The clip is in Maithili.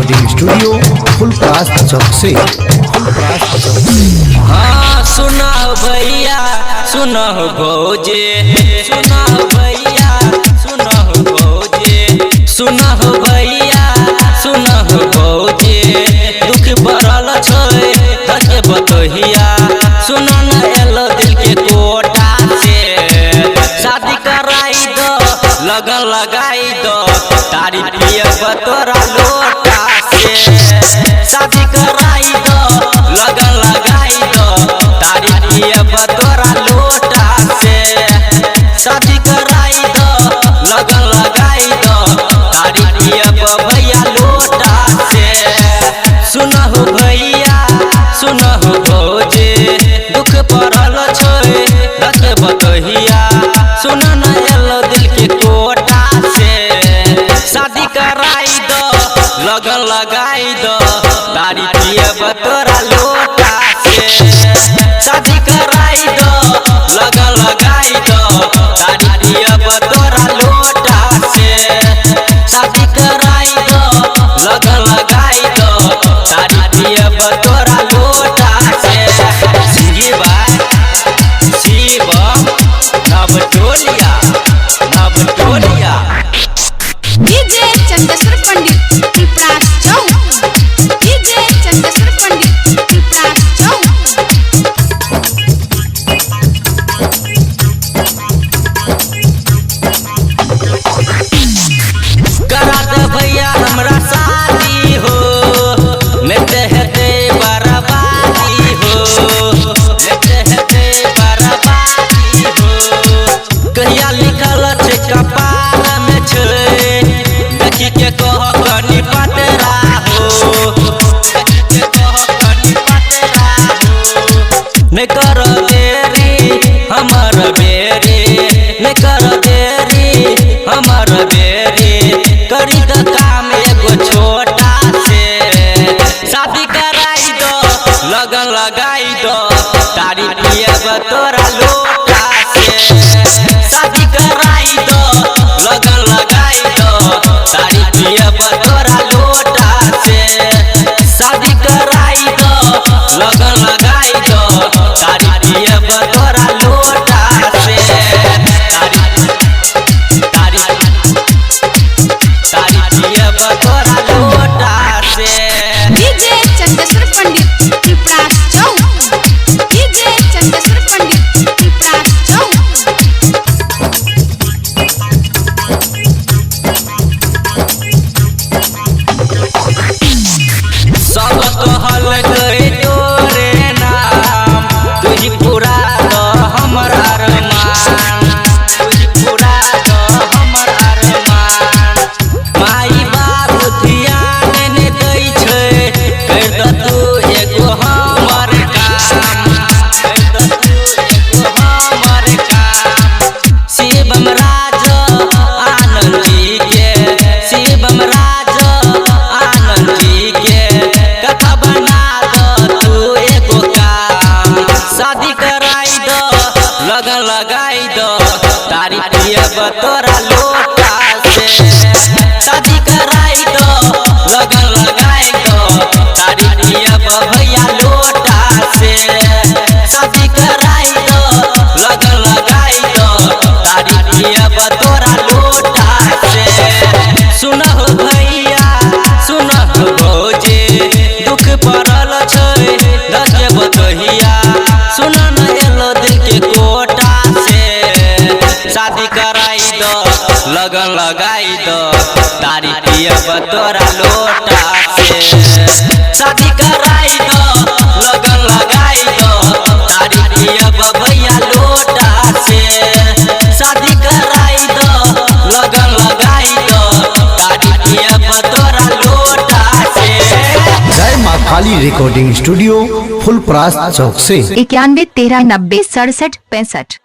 रिकॉर्डिंग स्टूडियो फुलपरास चौक से, फुलपरास चौक से। हाँ सुना भैया सुना भौजे, सुना भैया सुना भौजे, सुना भैया सुना भौजे, दुख पड़ल छै धके बतहिया, सुना न एलो दिल के कोटा से, शादी कराई दो लगन लगाई दो, तारी पियब तोरा लोटा से, शादी कराई दो लगन लगाई दो, तारी पियब तोरा लोटा से, शादी कराई दो लगन लगाई दो, तारी पियब भैया लोटा से। सुनहु भैया सुनहु भौजे, दुख पड़ल छै धके बतहिया, सुन न एलो दिल के कोटा से, शादी कराई दो लगन लगाई दो, तारी पियब तोरा लोटा से, शादी कराई दो लगन लगाई दो, तारी पियब तोरा लोटा से, शादी कराई दो लगन लगाई दो, तारी पियब तोरा लोटा से। शिवम नवटोलिया नवटोलिया। डीजे चंदेश्वर पंडित फुलपरास चौक, डीजे चंदेश्वर पंडित फुलपरास चौक। करा दे भैया हमरा शादी हो, नहीं ते हेतै बर्बादी हो, नहीं ते हेतै बर्बादी हो, कहिया लिखल छै कपाल में छै, देखी के कह कनी पतरा हो, देखी के कह कनी पतरा हो, नहीं कर देरी हमर बेरी, नहीं कर देरी हमर बेरी, करी द काम एगो छोटा से, शादी कराई दो लगन लगाई दो, तारी पियब तोरा लोटा से, शादी कराई दो लगन लगाई दो, तारी पियब तोरा लोटा से, शादी कराई दो लगन लगाई दो, तारी पियब तोरा लोटा से, तारी तारी तारी पियब तोरा लोटा से। डीजे चंदेश्वर पंडित फुलपरास चौक, डीजे चंदेश्वर पंडित फुलपरास चौक। सब कहलकै तोरे नाम, तुही पूरा दऽ हमर अरमान, तुही पूरा दऽ हमर अरमान, माई बाप ध्यान नै दै छै, करि दऽ तू एगो हमर काम, करि दऽ तू एगो हमर काम। शिवम राज आनंद जी के, शिवम राज आनंद जी के, कथा बना दऽ तू एगो काम, शादी कराई दऽ लगन लगाई दऽ, तारी पियब तोरा लोटा से, शादी कराई दऽ लगन लगाई दऽ, तारी पियब भैया लोटा से, शादी कराई दऽ लगन लगाई दऽ, तारी पियब तोरा लोटा से। सुनहु भैया सुनहु भौजे, दुख पड़ल छै धके बतहिया, सुन न एलो दिल के कोटा से, शादी कराई दऽ लगन लगाई दऽ, तारी पियब तोरा लोटा से, शादी कराई दऽ लगन लगाई दऽ, तारी पियब भैया लोटा से, शादी कराई दऽ लगन लगाई दऽ, तारी पियब तोरा लोटा से। जय माँ काली रिकॉर्डिंग स्टूडियो फुलपरास चौक से। 91 13 90 67 65।